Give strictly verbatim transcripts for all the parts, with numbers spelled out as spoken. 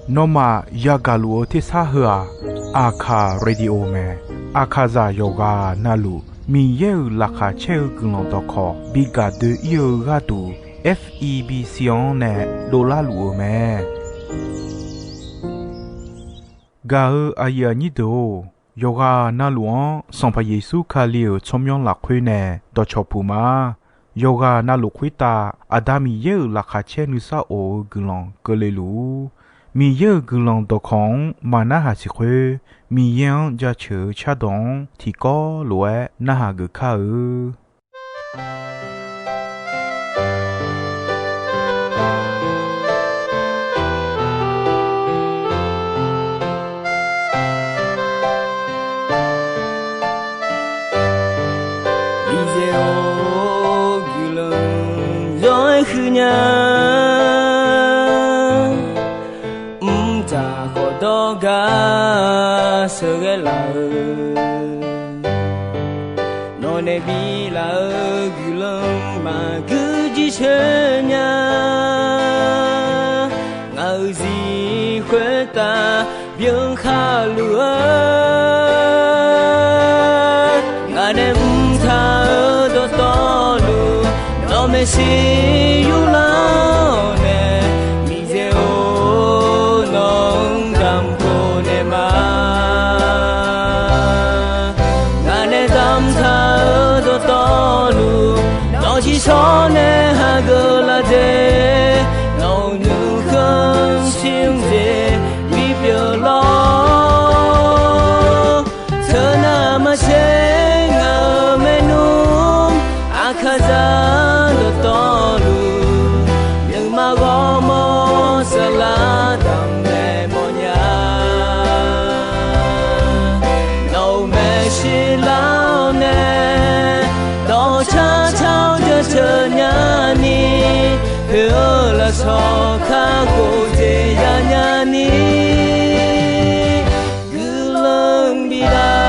Nawmaf yagaq luf-eu tersar heu-aq, Aqkaq radio mae. Aqkaqzaq yawqghaq navluf Miqyaer-euq laqkhaq caer-eu guiqlanq dawqkawq bi gaq doe-ir-eu gharduq, F E B C-anr nae dovlar luf-eu mae. Gaq-eu aqyuif aqnyir deuq-or, yawqghaq navluf-anr Sanqpaq Yeqsur Kali-euq tsawrmyanr lafkhoer nae dawqcawq puq ma. Yawqghaq navluf khoertav Aqda Miqyaer-euq laqkhaq caer nuisar of-eu guiqlanq keuvle luf-ur. Miqyaer-euq guiqlanq dawqkawq-anr maqnarhaq siq khoer, Miqyaer-anr jaceuq-eu cardawq-anr tiqkawv lof-aer narhaq geuf kar-eu. Miqyaer-or, guiqlanq zawr-aer huiqnya. Mqtav khawf dawrgar sheuqghae laf-eu, nawq nae bilaf-eu guiqlanq maqguir jircoer nya. Ngaq-euq zir khoertav byan khar luf-eu, ngaq nae mqtav-eu dawqtawvluf, nawq maeqshi yurlar-awr nae, Miqyaer-or, nawq-anr damq khof naeq ma. Ngaq nae damqtaq-eu dawqtawvluf, nawq-eu ciqshawr nae hageuf laf dzae, nawq-euq nuikhanr shir-anr dzae bipyeuf lawr. Teunav maqtser ngaq-euq maernmr, Aqkaqzaq dawqtawvluf, nuima ghawrmawr saflar damqnaeq mawfnya. Nawq-euq maeqshi lar-awr nae, dawqcar car-awr jaceuq nyani, poeq-eu lafsawq kakhof jeq yanya ni, guiqlanq bif lar.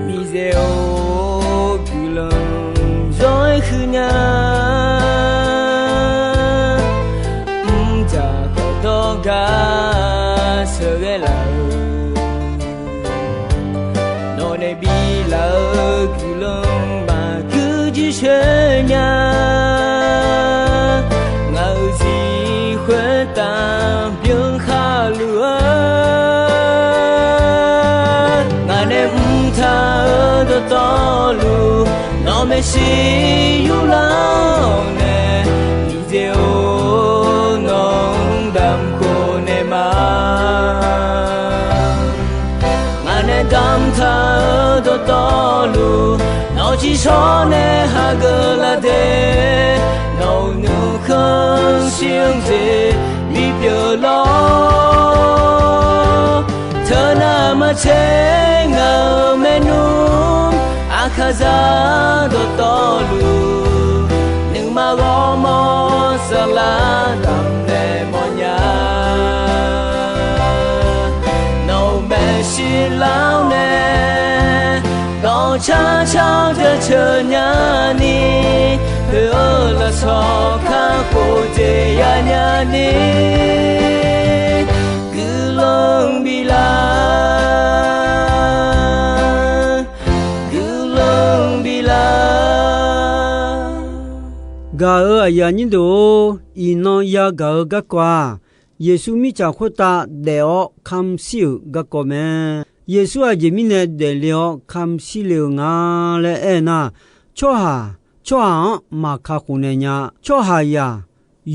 Miqyaer-or, guiqlanq zawr-aer huiqnya. Mqtav khawf dawrgar sheuqghae laf-eu, nawq nae bilaf-eu guiqlanq maqguir jircoer nya. Ngaq-euq zir khoertav byan khar luf-eu, ngaq nae mqtav-eu dawqtawvluf, nawq maeqshi yurlar-awr nae, Miqyaer-or, nawq-anr damq khof naeq ma. Ngaq nae damqtaq-eu dawqtawvluf, nawq-eu ciqshawr nae hageuf laf dzae, nawq-euq nuikhanr shir-anr dzae bipyeuf lawr. Teunav maqtser ngaq-euq maernmr, Aqkaqzaq dawqtawvluf, nuima ghawrmawr saflar damqnaeq mawfnya. Nawq-euq maeqshi lar-awr nae, dawqcar car-awr jaceuq nyani, poeq-eu lafsawq kakhof jeq yanya ni, guiqlanq bif lar, guiqlanq bif lar. Gaq-euq aqyuif aqnyir deuq-or, iqnan yagaq-eu garkawv-aq, Yeqsur mirtsaq khoertav daef-awr kamq shir-euq garkawv mae. Yeqsur aqjeq mirnae daefle-awr kamq shir le-euq nga laer aer nar, tsawrhaq, tsawrhaq-anr maq kakhof naeq nya. Tsawrhaqzaq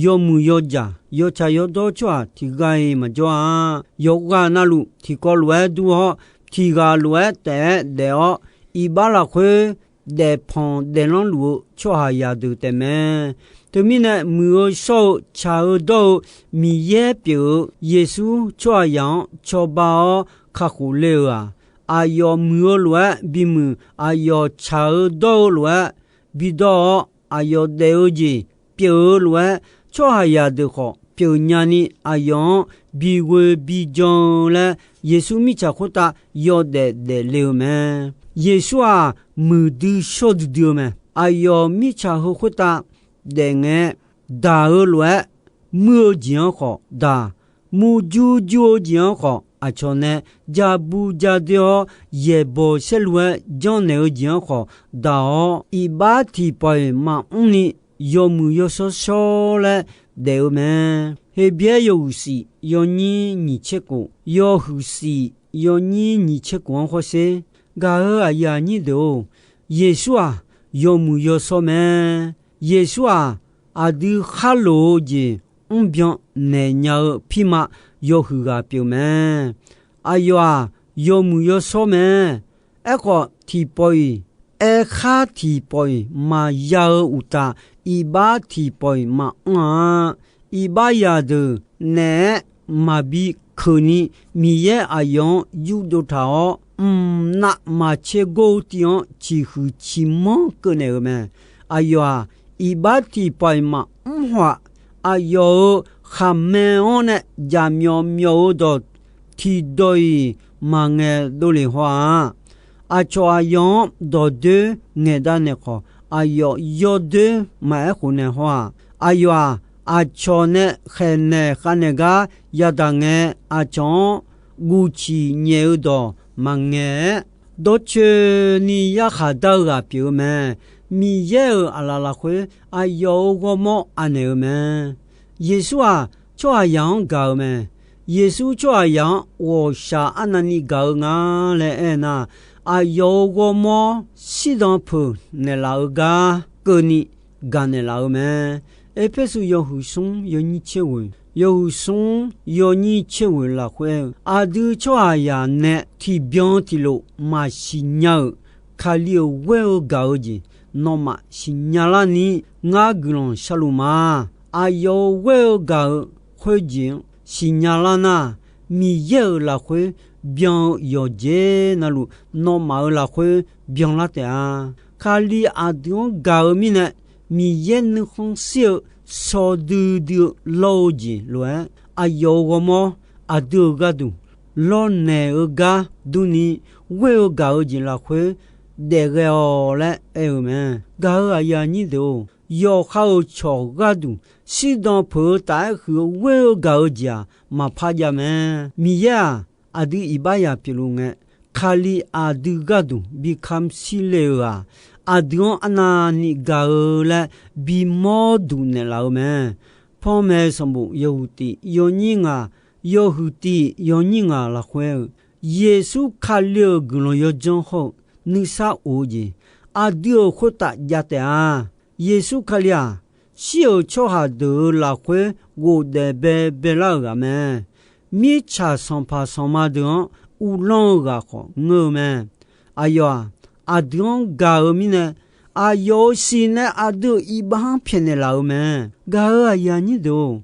yawmuiq yawjaq yawtsaq yawdawr tsawrhaq tiqghaq-iq maqjawr-a. Yawqghaq navluf tiqkawv lof-aer dur-awr, tiqghaq lof-aer taef-aer daef-awr, iqbax lafkhoer daefpanq daeflanr luf-eu tsawrhaqzaq deuq taefmae. Teumirnae, muiq-eu shawr-eu tsaq-eu dawr-eu Miqyaer pyeuf-eu Yeqsur tsawrhaqzaq-anr cawba-awr kakhof le-euq-aq, aqyawf muiq-eu lof-aer bimuiq, aqyawf tsaq-eu dawr-eu lof-aer bidawr-awr, aqyawf daef-eu jeq pyeuf-eu lof-aer, tsawrhaqzaq deuq khawf pyeufnya ni aqyawf-anr bighoe bijan-eu laer, Yeqsur mirtsaq khoertav yawdaef daefle-eu mae. Yeqsur-aq, muiqdui shawr duidui-eu mae. Aqyawf mirtsaq heu khoertav daef ngae-aer, daq-eu lof-aer muir-eu jeq-anr khawf daq, murjur jur-eu jeq-anr khawf aqcawq nae ja bu ja doe-awr, yaeqbawq saerlu-aer janrnaeq-eu jeq-anr khawf daq-awr, iqbax tiqpawf-iq maqmr ni yawmuiq yawshawr shawr laer daef-eu mae. Heqbyaer yawhuiq shif yawnyir nyiq tser khof, yawhuiq shif yawnyir nyiq tser khof-anr hawsher. Gaq-eu aqyuif aqnyir deuq-or, Yeqsur-aq, yawmuiq yawshawr mae. Yeqsur-aq, aqdui kharloq-eu jeq mrbyan naeq nya-eu pirma yawhuiq ghaq pyeuf mae. Aqyawf-aq, yawmuiq yawshawr mae. Aerkhawf, tiqpawf-iq, aerkhar tiqpawf-iq maqya-eu uqtaf, iqbax tiqpawf-iq maqanr-a. Iqbax zaqdeuq naeq-aer maqbi keuvni, Miqyaer aqyawf-anr yurdov taq-awr, mqnav maqtser gor-eu tiv-anr ciqhuiq ciqmanr keuvnaeq-euq mae. Aqyawf-aq, iqbax tiqpawf-iq maqmr haw-aq. Aqyawf-euq khaqmae-anr nae jaqmyawf myawf-eu dawq tiqdawq-iq maqngaeq dovlef haw-aq. Aqcawq aqyawf-anr dawqdoer ngaeqdav naeq khawf, aqyawf yawdoer maqaer khofnaeq haw-aq. Aqyawf-aq, aqcawq nae khaeqnaeq khavnaeq gar yadaq ngae, aqcawq-anr guvciq nyaef-eu dawq maqngaeq-aer, dawrcoeni yarkhaq dar-eu ghaq pyeuf-eu mae. Miqyaer-euq aqlaf lafkhoer aqyawf-euq ghawrmawr anaeq-eu mae. Yeqsur-aq, tsawrhaqzaq-anr gaq-eu mae. Yeqsur tsawrhaqzaq-anr ghawqshaq arnavni gaq-eu nga laer aernar, aqyawf-euq ghawrmawr shirdan peuq naeqlaf-eu gar keuvni gaqnaeq laf-eu mae. Erpersu yawhuiq smr yawnyir tser ghoeq, yawhuiq smr yawnyir tser ghoeq lafkhoer-eu, aqdui tsawrhaqzaq nae tiqbyan tiqlof maqsiq nya-euq Kali-euq ghoer-eu gaq-eu jeq nawmaf siqnya larni ngar guiqlanq sharluf ma. Aqyawf-euq ghoer-eu gaq-eu khoerjeq-anr siqnya lar nar, Miqyaer-euq lafkhoer byan-eu yawqjeq navluf, nawmaf-euq lafkhoer byanlar taef-a. Kali aqdui-anr gaq-eu mirnae, Miqyaer nuikhanr shir-eu shaw duidui-eu lawr-eu jeq lof-aer, aqyawf-euq ghawrmawr aqdui-euq gharduq lawrnaeq-eu gar durni, ghoer-eu gaq-eu jeq lafkhoer daefghae-awq laer aer-eu mae. Gaq-eu aqyuif aqnyir deuq-or, yawqha-euq cawq gharduq shirdan peuq-eu taf-aer huiq-eu ghoer-eu gaq-eu jeq-aq, maqpar jav mae. Miqyaer-aq, aqdui iqbaxzaq pyeufluf ngae, Kali aqdui gharduq bi kamq shir le-euq-aq, aqdui-anr arnavni gaq-eu laer bimawr duq naeqlaf-eu mae. Panmaeq sanqbof yawhuiq tif yawnyir ngaq, yawhuiq tif yawnyir ngaq lafkhoer-eu, Yeqsur Kali-euq guiqlanq yawdzanr hawr-eu nuisar of-eu jeq, aqdui-euq khoertav jav taef-a. Yeqsur Kali-aq, shir-euq tsawrhaq deuq-euq lafkhoer ghofdaef baebae lar-euq ghaq mae. Mirtsaq sanqpaq sanqma deuq-anr uvlanr-eu ghaq khawf ngeur-eu mae. Aqyawf-aq, aqdui-anr gaq-eu mirnae, aqyawf-euq siq nae aqdui-euq iqbax-anr pyaeqnaeq laf-eu mae. Gaq-eu aqyuif aqnyir deuq-or,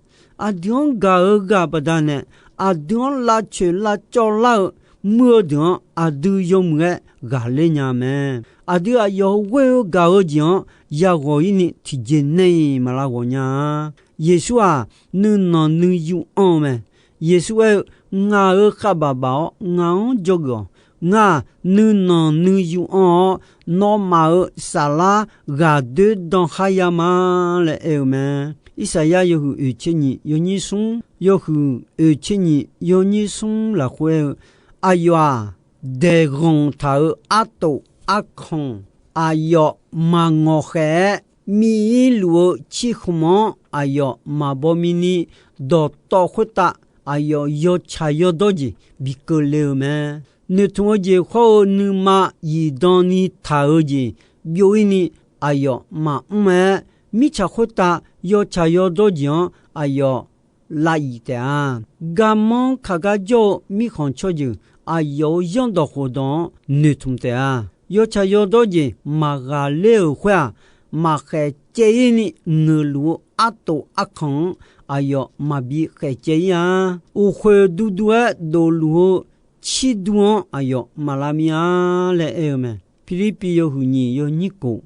aqdui-anr gaq-eu ghaq baqdanae, aqdui-anr lavcoeq lavcawv lar-eu muir-eu deuq-anr aqdui yawmuiq-aer ghaqler nya mae. Aqdui aqyawf-euq ghoer-eu gaq-eu jeq-anr yaghawq-ir ni tiqjeq nae-iq maq lav ghawq nya-a. Yeqsur-aq, nuinanq nuiyu anr-eu mae. Yeqsur aer-eu, Ngaq-euq khavbaq baf-awr ngaq-anr dzawgeuf-awq. Ngar-aq, nuinanq nuiyu anr-awr, nawmaf-euq saflar ghaqdoer dan khar ya ma laer aer-eu mae. Irsaqyar yawhuiq oeq tser nyiq yawnyir smr, yawhuiq oeq tser nyiq yawnyir smr lafkhoer aer-eu, aqyawf-aq, daeqghanq taq-euq artof arkanq, aqyawf maqngawq khaef-aer, miq-ir luf-eu cirkhmq-anr aqyawf maqbaw mini, dawqtawv khoertav aqyawf yawtsaq yawdawr jeq bi keuvle-eu mae. Noeqtmq-eu jeq khawr-eu nuima zifdan ni taq-eu jeq byov-ir ni aqyawf maqmr-aer, mirtsaq khoertav yawtsaq yawdawr jeq-anr aqyawf lav iq taef-a. Garmanr kaqgar jawr-eu mirkhanq tsawrjeuq aqyawf-euq zanrdawq khofdawq-anr noeqtmq taef-a. Yawtsaq yawdawr jeq maqghaqler-euq khoer-aq, maqkhaeq caev-ir ni ngeuqluf-eu artof arkanq-anr aqyawf maqbi khaeq caev-ir-a. Uqkhoeq duidui-aer dofluf-eu cirdu-anr aqyawf maqlav mir-a laer aer-eu mae. Pirlirpiv yawhuiq nyiq yawnyir kof,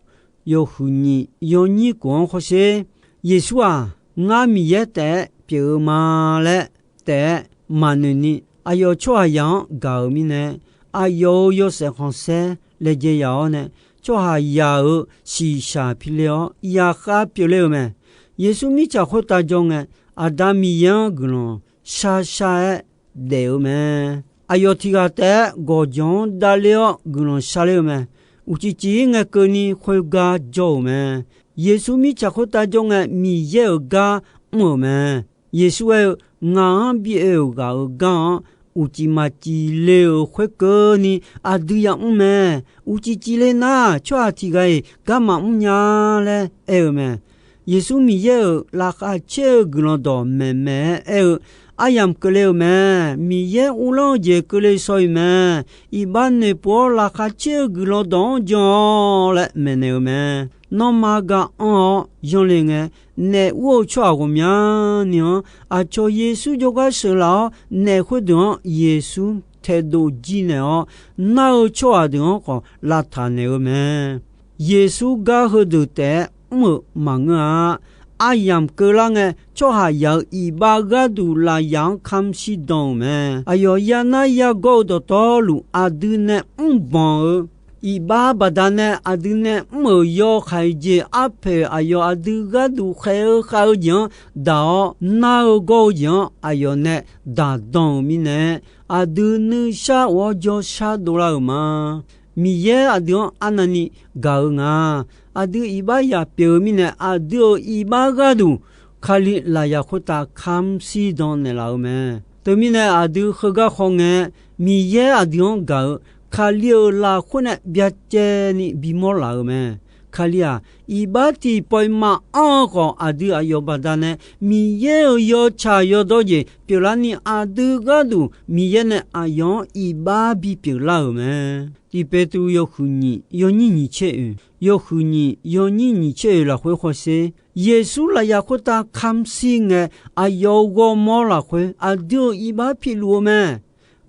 yawhuiq nyiq yawnyir kof-anr hawsher. Yeqsur-aq, ngar Miqyaer taef-aer pyeuf-eu ma laer taef-aer maqnoeq ni, aqyawf tsawrhaqzaq-anr gaq-euq mirnae, aqyawf-euq yawshaef khanqsaer laejae yaq-awr nae, tsawrhaqzaq-euq shiqshaq piler-awr yaqkhav pyeufler-eu mae. Yeqsur mirtsaq khoertav jawr ngae, Aqda Miqyaer-anr guiqlanq sharshar-aer daef-eu mae. Aqyawf tiq ghaq taef-aer gawqjawq-anr davler-awr guiqlanq sharler-eu mae. Uqcif cif-ir ngae keuvni khoergar jawr-euq mae. Yeqsur mirtsaq khoertav jawr ngae, Miqyaer-euq gar mr-euq mae. Yeqsur aer-eu, Ngaq-anr bi oe-euq ghaq-euq gar-anr uqcif maqcif le-euq khoerkeuvni aqdui yamr mae. Uqcif cifle nar, tsawrhaq tiq ghaq-iq gar maqmr nya laer aer-eu mae. Yeqsur Miqyaer-euq laqkhaq caer-eu guiqlanq dawqmaeq maeq-aer aer-eu, aryamq keuvle-eu mae. Miqyaer uvlanr-eu jeq keuvle shaw-iq mae. Iqbax noeqpov-awr laqkhaq caer-eu guiqlanq dawq-anr jan-awq laer maeqnaeq-eu mae. Nanrma ga anr-awr yanle ngae, naef ur-eu tsawrhaq ghawqmyani-anr, aqcawq Yeqsur jawrgar sheuqlaf-awr, naef khoerdeuq-anr Yeqsur taedov jir naeq-awr, nar-eu tsawrhaq deuq-anr khawf lavtaq naeq-eu mae. Yeqsur gar heudeuq taef-aer mr-euq maqngeur-a. Aryamq keuvlar ngae, tsawrhaqzaq-euq iqbax gharduq lafyaq-anr kamq shir dan-euq mae. Aqyawf yanar yagawr-eu dawqtawvluf aqdui nae mrbanq-eu iqbax baqdanae aqdui nae mr-euq yawhaiq jeq arpoeq aqyawf aqdui gharduq khaeq-eu khav-eu jeq-anr daq-awr, nar-eu gawr-eu jeq-anr aqyawf nae daq dan-euq mirnae, aqdui nuishar of-awr jawrshar dovlar-euq ma. Miqyaer aqdui-anr arnavni gaq-eu nga. Aqdui iqbax yaq pyeuf-eu mirnae, aqdui-euq iqbax gharduq Kali lafyaq khoertav kamq shir dan naeqlaf-eu mae. Teumirnae, aqdui heugar khaw ngae, Miqyaer aqdui-anr gaq-eu Kali-euq lafkhoer nae byacaevni bimawr laf-euq mae. Kali-aq, iqbax tiqpawf-iq maqanr-eu khawf, aqdui aqyawf baqdanae Miqyaer-euq yawtsaq yawdawr jeq pyeuflarni, aqdui gharduq Miqyaer nae aqyawf-anr iqbax bipyeuf lar-euq mae. Tiq Peqtruv yawhuiq nyiq yawnyir nyiq tser oeq, yawhuiq nyiq yawnyir nyiq tser oeq lafkhoer hawsher. Yeqsur lafyaq khoertav kamq shir ngae, aqyawf-euq ghawrmawr lafkhoer aqdui-euq iqbax piluf-eu mae.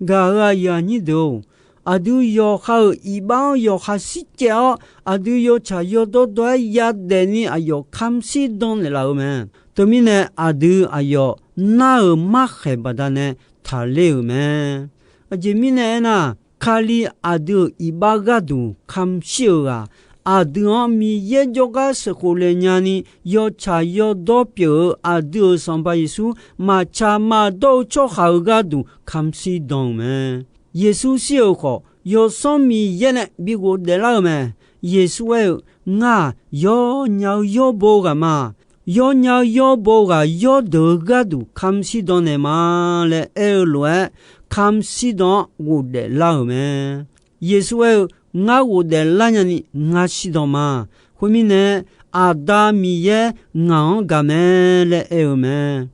Gaq-euq aqyuif aqnyir deuq-or, aqdui yawqha-euq iqbax-anr yawqha shircaev-awr, aqdui yawtsaq yawdawr dawr-aer yadaef ni aqyawf kamq shir dan naeqlaf-eu mae. Teumirnae, aqdui aqyawf nar-euq markhaeq baqdanae taqler-euq mae. Aqjeq mirnae aernar, Kali aqdui-euq iqbax gharduq kamq shir-euq ghaq, aqdui-anr Miqyaer jawrgar sheuqkhof le nyani yawtsaq yawdawr pyeuf-eu aqdui-euq Sanqpaq Yeqsur maqtsaq maqdawr-eu tsawrhaq-euq gharduq kamq shir dan-euq mae. Yeqsur shir-euq khawf, Yawsanr Miqyaer nae bi ghofdaef lar-euq mae. Yeqsur aer-eu, Ngar-aq, yawnya-eu yawrbo ghaq ma. Yawnya-eu yawrbo ghaq yawrdeuq-eu gharduq kamq shir dan naeq ma laer aer-eu lof-aer, kamq shir dan-anr ghofdaef lar-euq mae. Yeqsur aer-eu, Ngar ghofdaef lar nyani ngar shir dan ma. Khoermirnae, Aqda Miqyaer ngaq-anr gaq mae laer aer-eu mae.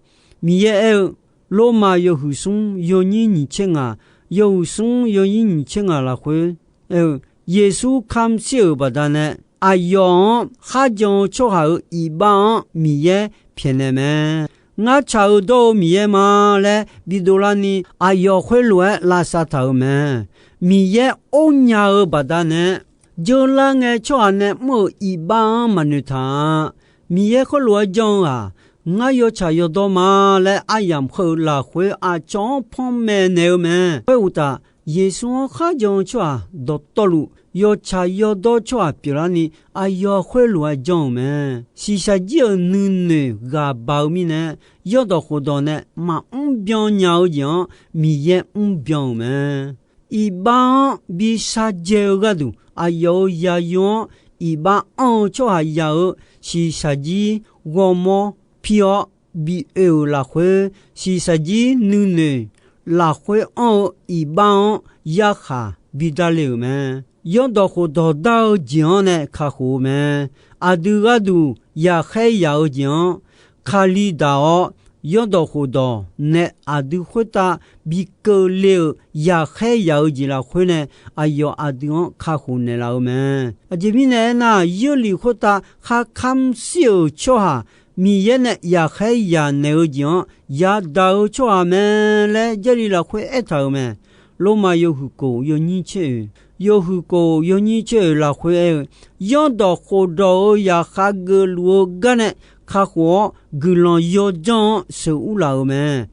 Miqyaer aer-eu, Lormav yawhuiq smr yawnyir nyiq tser ngaq, yawhuiq smr yawnyir nyiq tser ngaq lafkhoer aer-eu, Yeqsur kamq shir-euq baqdanae, aqyawf-anr kharjan-eu tsawrhaq-euq iqbax-anr Miqyaer pyaeqnaeq mae. Ngar tsaq-eu dawr-eu Miqyaer ma laer bidov larni, aqyawf khoerlof-aer lavsav taq-euq mae. Miqyaer ornya-eu baqdanae, jeurlar ngae tsawrhaq nae mr-euq iqbax-anr maqnoeq taq-a. Miqyaer khoerlof-aer janr-eu-aq, Ngar yawtsaq yawdawr ma laer aryamq heu-eu lafkhoer aqcawq-anr panmaeq naeq-eu mae. Khoeruqtaf, Yeqsur-anr kharjan-eu tsawrhaq dawqtawvluf, yawtsaq yawdawr tsawrhaq pyeuflarni, aqyawf khoerlof-aer janr-euq mae. Shiqshaq jir-euq nuinoeq ghaq baq-eu mirnae, yawrdawq khofdawq nae maqmr byan nya-eu jeq-anr Miqyaer mr byan-euq mae. Iqbax-anr bi sharjae-eu gharduq, aqyawf-euq yayur-anr iqbax anr-eu tsawrhaqzaq-euq shiqshaq jir ghawrmawr pir-awr bi oe-euq lafkhoer, shiqshaq jir nuinoeq lafkhoer anr-eu iqbax-anr yarkhaq bidar le-euq mae. Zanrdawq khofdawq dar-eu jeq-anr nae kakhof-eu mae. Aqdui gharduq yaqkhaer yaq-eu jeq-anr Kali daq-awr, zanrdawq khofdawq nae aqdui khoertav bi keuvle-euq yaqkhaer yaq-eu jeq lafkhoer nae, aqyawf aqdui-anr kakhof naeqlaf-eu mae. Aqjeq mirnae aernar, Yeurlif khoertav khar kamr shir-euq tsawrhaq Miqyaer nae yaqkhaer yaq naeq-eu jeq-anr yadaq-eu tsawrhaq mae laer Jarlif lafkhoer aertaq-euq mae. Lormav yawhuiq kof yawnyir tser oeq, yawhuiq kof yawnyir tser oeq lafkhoer aer-eu, Zanrdawq khofdawq-euq zaqkhav geufluf-eu gar nae kakhof-awr, guiqlanq yawdzanr-anr sheuqur laf-euq mae.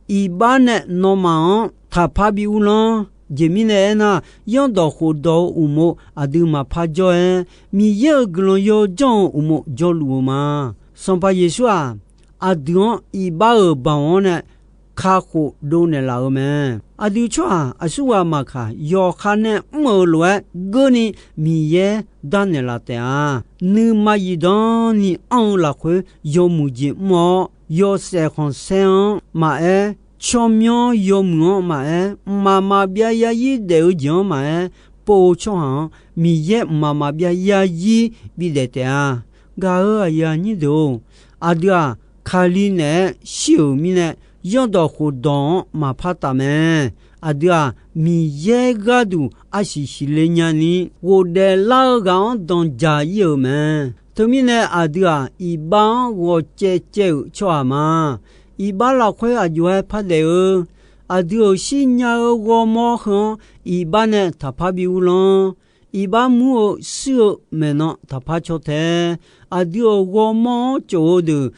Iqbax nae nawmaf-anr taqpar bi uvlanr. Aqjeq mirnae aernar, zanrdawq khofdawq-eu uqmov aqdui maqpar jawr-aer, Miqyaer-euq guiqlanq yawdzanr-eu uqmov jawrluf-eu ma. Sanqpaq Yeqsur-aq, aqdui-anr iqbax-euq baoq-anr nae kakhof dovnaeq laf-euq mae. Aqdui tsawrhaq aqsurghaq maqkaq, yawqha nae mr-euq lof-aer geurni Miqyaer darnaeq laf taef-a. Nuima zifdan ni anr-eu lafkhoer yawmuiq jeq mr-awr, yawshaef khanqsaer-anr maqaer, tsawrmyanr yawmuiq-anr maqaer, mqmaq maqbyav yarzir daef-eu jeq-anr maqaer, pov-eu tsawrhaq-anr Miqyaer mqmaq maqbyav yarzir bidaef taef-a. Gaq-euq aqyuif aqnyir deuq-or, aqdui-aq, Kali naeq-aer shir-euq mirnae, zanrdawq khofdawq-anr maqpar taf mae. Aqdui-aq, Miqyaer gharduq arsiq siqle nyani ghofdaef lar-eu ghaq-anr danqdzaq ir-euq mae. Teumirnae, aqdui-aq, iqbax-anr ghawqcaev caev-euq tsawrhaq ma. Iqbax lafkhoer aqjox-aer pardaef-eu, aqdui-euq shirnya-eu ghawrmawr heu-anr iqbax nae taqpar bi uvlanr. Iqbax mur-eu shuir-eu maeqnan taqpar caw tae. Aqdui-euq ghawrmawr-anr tsof-eu deuq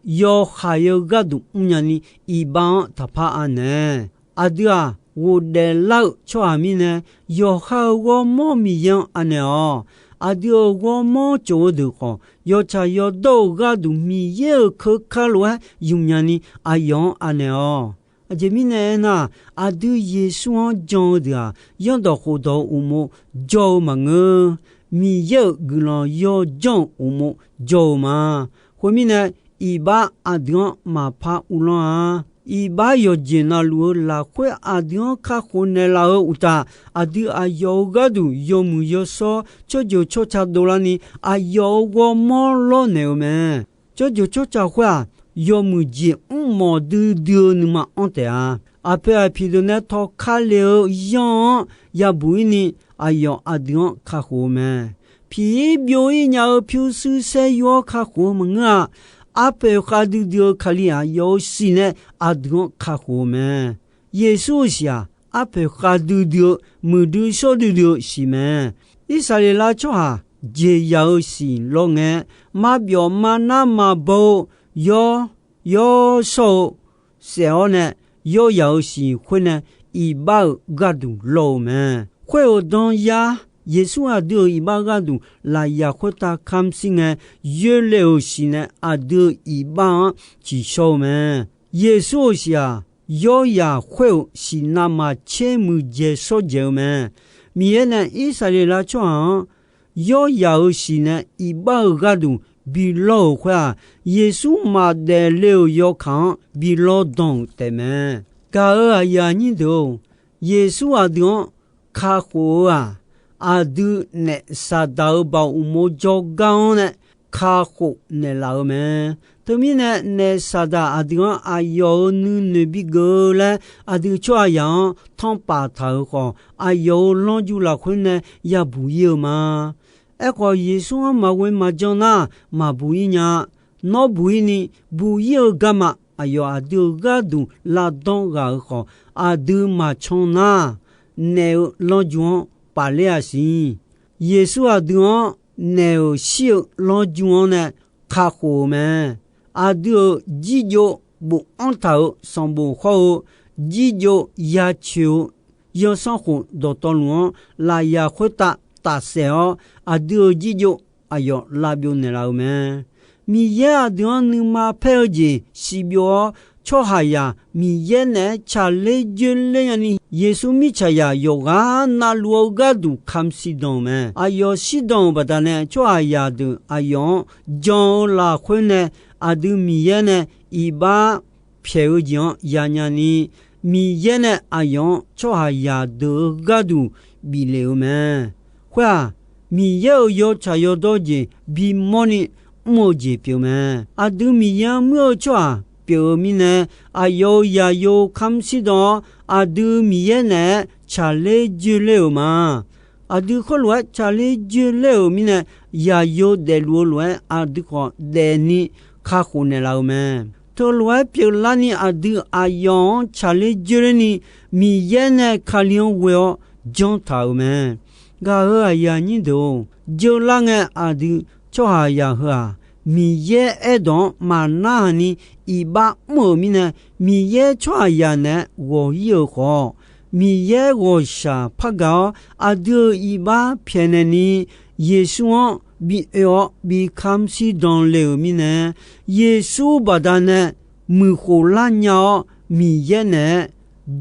yawhaiq-eu gharduq mrnya ni iqbax-anr taqpar anaeq. Aqdui-aq, ghofdaef lar-eu tsawrhaq mirnae, yawqha-euq ghawrmawr Miqyaer-anr anaeq-awq. Aqdui-euq ghawrmawr tsof-eu deuq khawf, yawtsaq yawdawr-euq gharduq Miqyaer-euq keuka lof-aer ymqnya ni aqyawf-anr anaeq-awq. Aqjeq mirnae aernar, aqdui Yeqsur-anr jan-eu deuq-aq, zanrdawq khofdawq-eu uqmov jawr-eu maqngeur. Miqyaer-euq guiqlanq yawdzanr-euq uqmov jawr-eu ma. Khoermirnae, iqbax aqdui-anr maqpar uvlanr-a. Iqbax yawqjeq navluf-eu lafkhoer aqdui-anr kakhof naeqlaf-eu uqtaf, aqdui aqyawf-euq gharduq yawmuiq yawshawr tsawrjeuq tsawrca dovlarni aqyawf-euq ghawrmawr lawrnaeq-eu mae. Tsawrjeuq tsawrca khoer-aq, yawmuiq jeq mrmawf duidui-eu nuima anr taef-a. Aqpoeq aqpiq deuq nae tawqka le-eu yanr-anr yabuq ir ni, aqyawf aqdui-anr kakhof-eu mae. Piq ir byov ir nya-eu pyurshuir saer yur-awr kakhof-eu maqngeur-a. Arpoeq khavdui dui-eu Kali aqyawf-euq siq nae aqdui-anr kakhof-eu mae. Yeqsur-euq siq-aq, arpoeq khavdui dui-eu, muiqdui shawr duidui-eu siq mae. Irsaqleqlav tsawrhaq jeqzaq-euq siq lawr ngae, marbyawf marnar maqbaw-eu yawr, yawshawr-eu saef-awr nae, yawryaq-euq siq khoer nae iqbax-euq gharduq lawr-eu mae. Khoer-euq danzar, Yeqsur aqdui-euq iqbax gharduq lafyaq khoertav kamr shir ngae, yoerle-euq siq nae aqdui-euq iqbax-anr tsiqshawr-eu mae. Yeqsur-euq siq-aq, yawryaq khoer-euq siqnav maqtser muiqdzaeq shawrdzaeq-eu mae. Miqyaer nae Irsaqleqlav tsawrhaq-anr yawryaq-euq siq nae iqbax-euq gharduq bi lawr-euq khoer-aq, Yeqsur maqdaef le-euq yawkaq-anr bi lawr dan-euq taef mae. Gaq-euq aqyuif aqnyir deuq-or, Yeqsur aqdui-anr kakhof-eu-aq, aqdui naef Saqdaq-euq baoq uqmov jawrgar-anr nae kakhof naeqlaf-eu mae. Teumirnae, naef Saqdaq aqdui-anr aqyawf-euq nuinoeq bigeuf-eu laer aqdui tsawrhaqzaq-anr tanrpaf taq-euq khawf, aqyawf-euq lanrju lafkhoer nae yabuq ir-eu ma. Aerkhawf, Yeqsur-anr maqghoe maqjan nar, maqbuq ir nya. Nawr buq ir ni, buq ir-eu garma aqyawf aqdui-euq gharduq lavdanr ghaq-euq khawf, aqdui maqcan nar, naef-eu lanrju-anr pafler-a siq. Yeqsur aqdui-anr naef-euq shir-eu lanrju-anr nae kakhof-eu mae. Aqdui-euq jirjov bofanr taq-euq sanqbof hawr-eu, jirjov yacoeq-eu zanrsanrkhof dawqtawvluf-anr lafyaq khoertav tafsaef-awr, aqdui-euq jirjov aqyawf lavbyov naeqlaf-eu mae. Miqyaer aqdui-anr nuima paer-eu jeq siqbyov-awr, tsawrhaqzaq Miqyaer naeq-aer tsaqler dzoerler nyani, Yeqsur mirtsaqzaq yawqghaq navluf-eu gharduq kamq shirdan-euq mae. Aqyawf shirdan-euq baqdanae, tsawrhaqzaq deuq aqyawf-anr jan-eu lafkhoer nae, aqdui Miqyaer nae iqbax pyaeq-eu jeq-anr yanya ni, Miqyaer nae aqyawf-anr tsawrhaqzaq deuq-euq gharduq bif lef-eu mae. Khoer-aq, Miqyaer-euq yawtsaq yawdawr jeq bimawrni mr-eu jeq pyeuf mae. Aqdui Miqyaer-anr muir-eu tsawrhaq pyeuf-eu mirnae, aqyawf-euq zaqyo kamr shirdan-awr, aqdui Miqyaer naeq-aer tsaqler joeler-euq ma. Aqdui khoerlof-aer tsaqler joeler-euq mirnae, zaqyo daefluf-eu lof-aer aqdui khawf daefni kakhof naeqlaf-euq mae. Teulof-aer pyeuflarni aqdui aqyawf-anr tsaqler joelerni, Miqyaer nae Kali-anr ghoe-awr janr taq-euq mae. Gaq-euq aqyuif aqnyir deuq-or, jeurlar ngae aqdui tsawrhaqzaq heu-aq, Miqyaer aerdawq-anr maqnarhaq ni iqbax mr-euq mirnae, Miqyaer tsawrhaqzaq naeq-aer ghawq-ir-euq khawf, Miqyaer ghawqshaq par gaq-awr aqdui-euq iqbax pyaeqnaeq ni, Yeqsur-anr bi oe-awr bi kamr shirdan le-euq mirnae, Yeqsur baqdanae muiqkhof lar nya-awr Miqyaer naeq-aer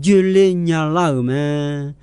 joeler nyalar-euq mae.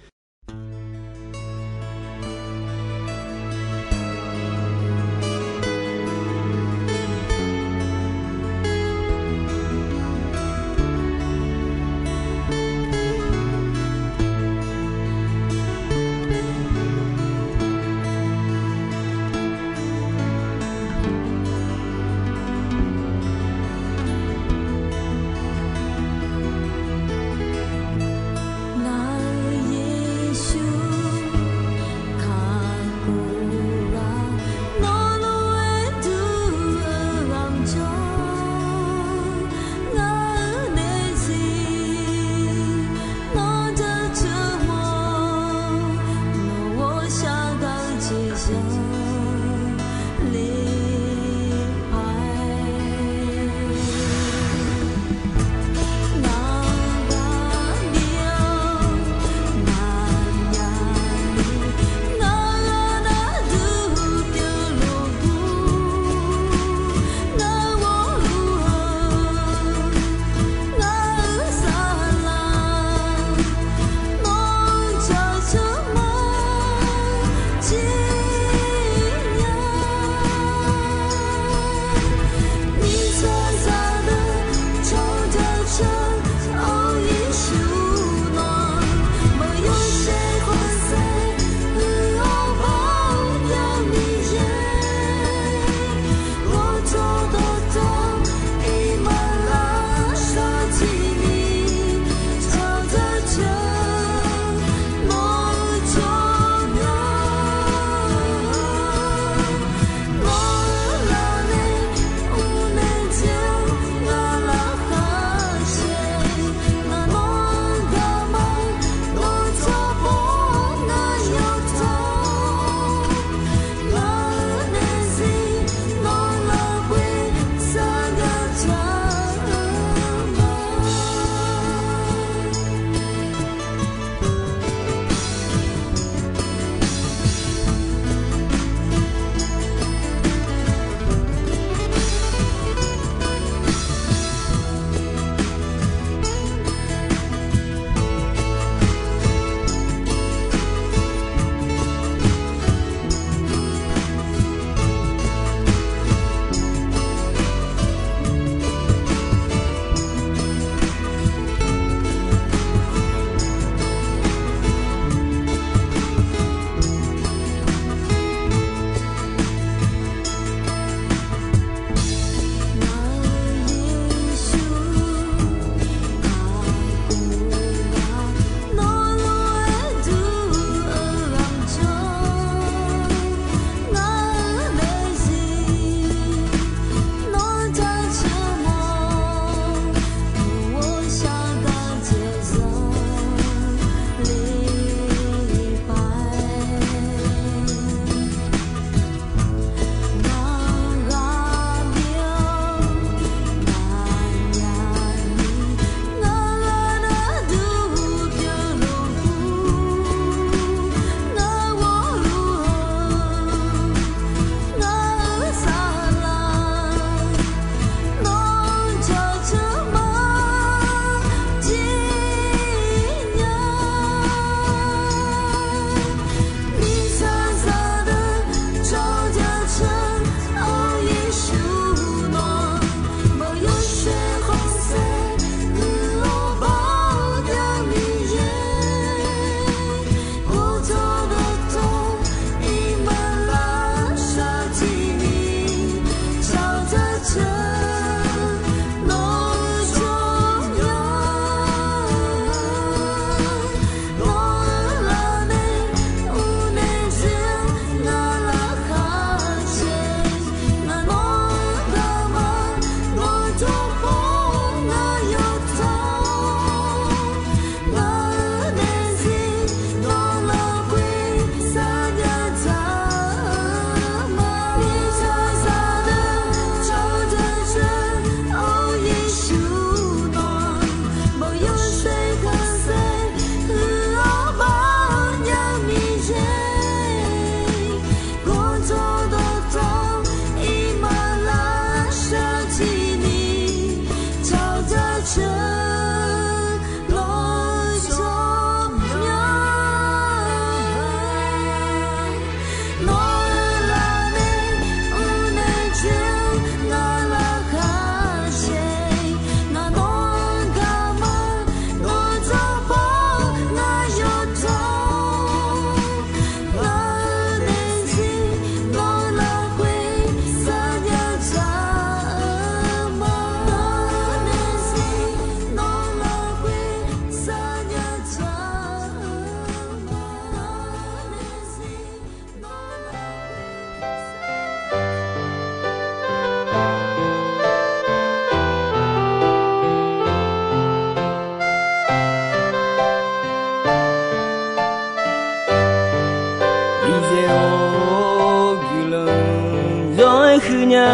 nya.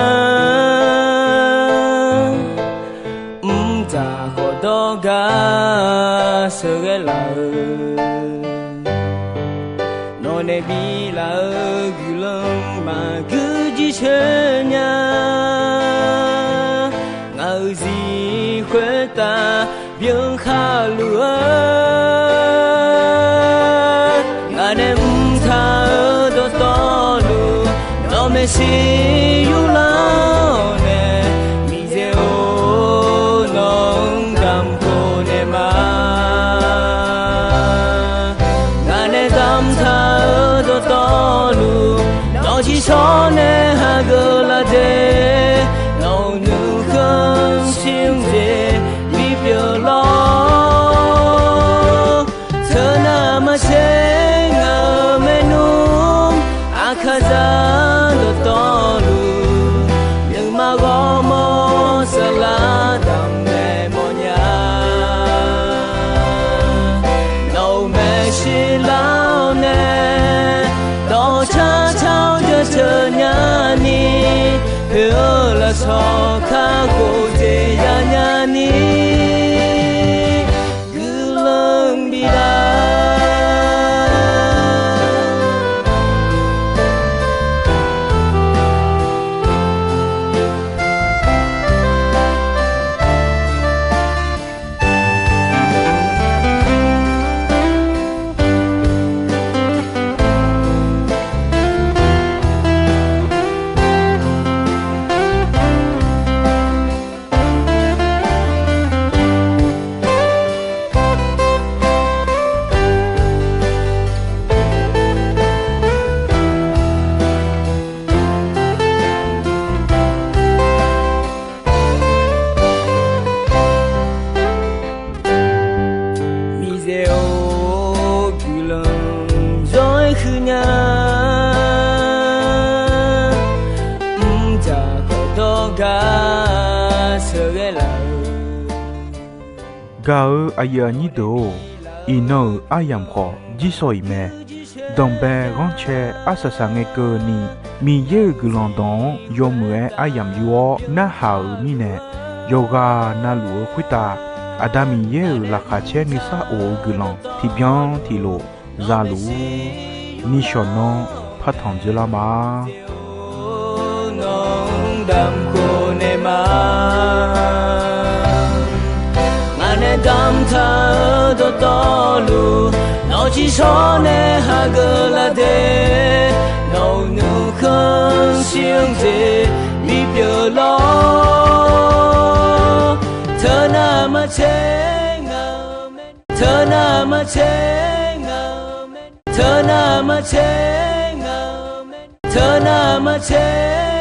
Mqdzaq khawf dawrgar sheuqghae laf-eu, nawq nae biflaf-eu guiqlanq maqgui jircoer nya. Ngaq-euq zif khoertav byan khaluf-eu, ngaq nae mqtaq-eu dawqtawvluf, nawq maeqshi yurlar-awr nae, Miqyaer-or, nawq-anr damq khofnaeq ma. Ngaq nae damqtaq-eu dawqtawvluf, nawq ciqshawr nae hageuf laf de, nawq-euq nuikhanr shir-anr jeq bipyeuf lawr. Teunav maqtser ngaq-euq maernmr, aqkaqzaq dawqtawvluf, nuima ghawrmawr saflar damqnaeq mawfnya. Nawq-euq maeqshi lar-awr nae, dawqcar car-awr jaceuq nyani, poeq-eu lafsawq kakhof jeq yanya ni, guiqlanq bidaq. Miqyaer-or, guiqlanq zawr-aer huiqnya. Mqdzaq khawf dawrgar sheuqghae laf-eu, gaq-eu aqyuif aqnyir deuq-or, iqnan-euq aryamq khawf jirsawq iq mae. Danqbae ghanrcae arsaq saq ngae keuvni, Miqyaer-euq guiqlanq dawq-anr yawmuiq-aer aryamq yur-awr narhaq-euq mirnae, yawqghaq navluf-eu khoertav Aqda Miqyaer-euq laqkhaq caer nuisar of-eu guiqlanq tiqbyan tiqlof za luf-ur. Nishawq nanr partanq dzeurlar ma. Nawq-anr damq khofnaeq ma. Ngaq nae damqtaq-eu dawqtawvluf, nawq ciqshawr nae hageuf laf de, nawq-euq nuikhanr shir-anr jeq bipyeuf lawr. Teunav maqtser ngaq-euq maernmr, teunav maqtser ngaq-euq maernmr, teunav maqtser ngaq-euq maernmr, teunav maqtser